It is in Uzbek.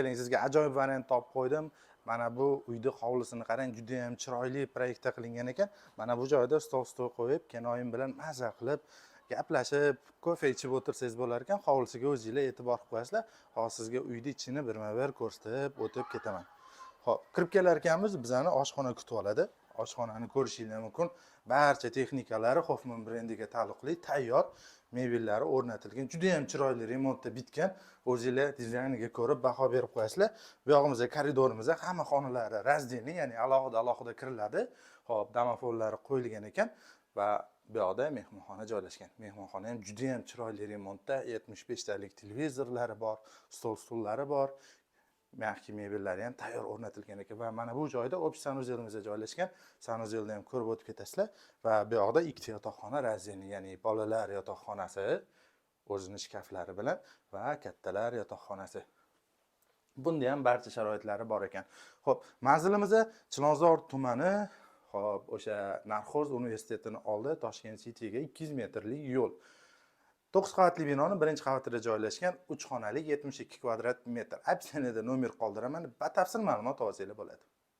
Keling, sizga ajoyib variant topib qo'ydim. Mana bu uyni hovlisini qarang, juda ham chiroyli proyektda qilingan ekan. Mana bu joyda stol qo'yib, kenoyim bilan maza qilib, gaplashib, kofe ichib o'tirsangiz bo'lar ekan. Hovlisiga o'zinglar e'tibor qilib qo'yasizlar. Hozir sizga uyni ichini birma-bir ko'rsatib o'tib ketaman. Xo'p, kirib kelar ekanmiz, bizani oshxona kutib oladi. Oshxonani ko'rishinglar mumkin. Barcha texnikalari Hoffman brendiga taalluqli, tayyor mebellari o'rnatilgan. Juda ham chiroyli remontda bitgan. O'zinglar dizayniga ko'rib baho berib qo'yasizlar. Bu yog'imizda koridorimizda hamma xonalari раздельный, ya'ni alohida alohida kiriladi. Xo'p, domofonlari qo'yilgan ekan va bu yoqda mehmonxona joylashgan. Mehmonxona ham juda ham chiroyli remontda, 75 talik televizorlari bor, stol stullari bor. Мягкий mebellari ham tayyor o'rnatilgan ekan va mana bu joyda общий санузел imiz joylashgan. Санузел ni ham ko'rib o'tib ketasizlar va bu yoqda ikkita yotoqxona раздельный, ya'ni bolalar yotoqxonasi o'zini shkaflari bilan va kattalar yotoqxonasi. Bunda ham barcha sharoitlari bor ekan. Xo'p, manzilimiz Chilonzor tumani, xo'p, o'sha Narxoz universitetini oldi, Toshkent Cityga 200 metrlik yo'l. 9 qavatli binoni birinchi qavatida joylashgan 3 xonali, 72 kvadrat metr. Описание da nomer qoldiraman, batafsil ma'lumot olsanglar bo'ladi.